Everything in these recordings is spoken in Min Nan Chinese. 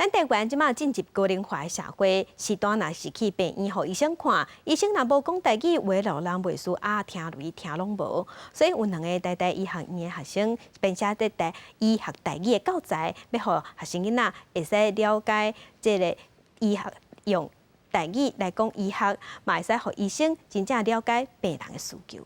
咱台灣這馬進入高齡化的社會，時段若是去病院予醫生看，醫生若無講台語，有的老人袂輸啊，聽雷聽攏無。所以有兩个台大醫學院的學生編寫這台醫學台語的教材，欲予學生囡仔會使了解這个醫學用台語來講醫學，嘛會使予醫生真正了解病人的需求。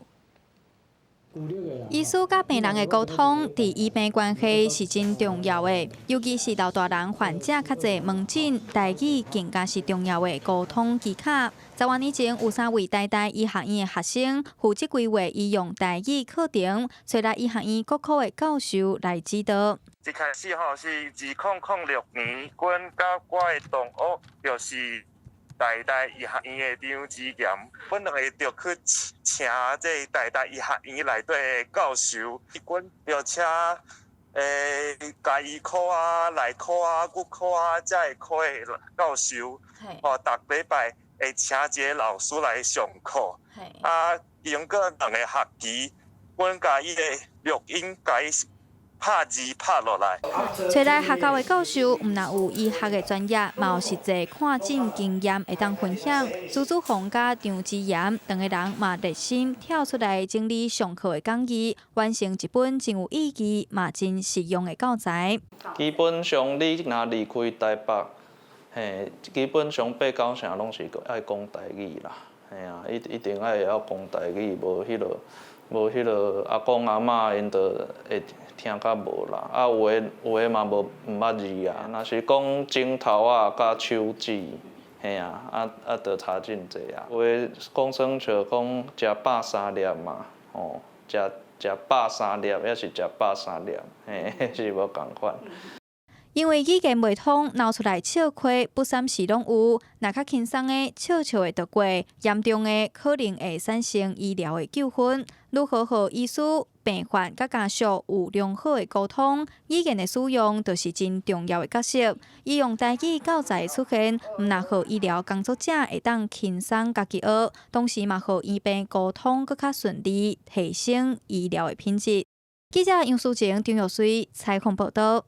醫師佮病人的溝通，佇醫病關係是真重要的，尤其是老大人患者較濟門診，台語更加是重要的溝通技巧。10外年前，有三位台大醫學院的學生負責規劃醫用台語課程，揣來醫學院各科的教授來指導。一開始吼是2006年，阮佮我的同學就是台大醫學院的張志賢，阮兩个就去請這台大醫學院內底的教授，阮就請家醫科啊、內科啊、骨科啊這个科的教授，吼，逐禮拜會請一个老師來上課。啊，經過兩个學期，阮共伊的錄音共伊拍字拍落來。揣來學校的教授，毋但有醫學的專業，嘛有實際看診經驗會當分享。蘇祖宏佮張之嚴兩个人嘛熱心跳出來整理上課的講義，完成一本真有意義嘛真實用的教材。基本上你若離開台北，嘿，基本上八九成攏是愛講台語啦，嘿啊，一定愛會曉講台語，無彼個阿公阿嬤𪜶就會聽較無啦，啊有的嘛無毋捌字啊，若是講指頭仔佮手指，嘿啊，就差真濟啊。有的講耍笑講食飽三粒嘛，吼，食飽三粒，抑是食飽三粒，嘿，是無仝款。因為語言袂通，鬧出來笑話不三時攏有。若較輕鬆的笑笑會就過，嚴重的可能會產生醫療的糾紛。如何予醫師、病患佮家屬有良好的溝通，語言的使用就是真重要的角色。醫用台語教材的出現，毋但予醫療工作者會當輕鬆家己學，同時嘛予醫病溝通閣較順利，提升醫療的品質。記者楊淑靜、張玉水採訪報導。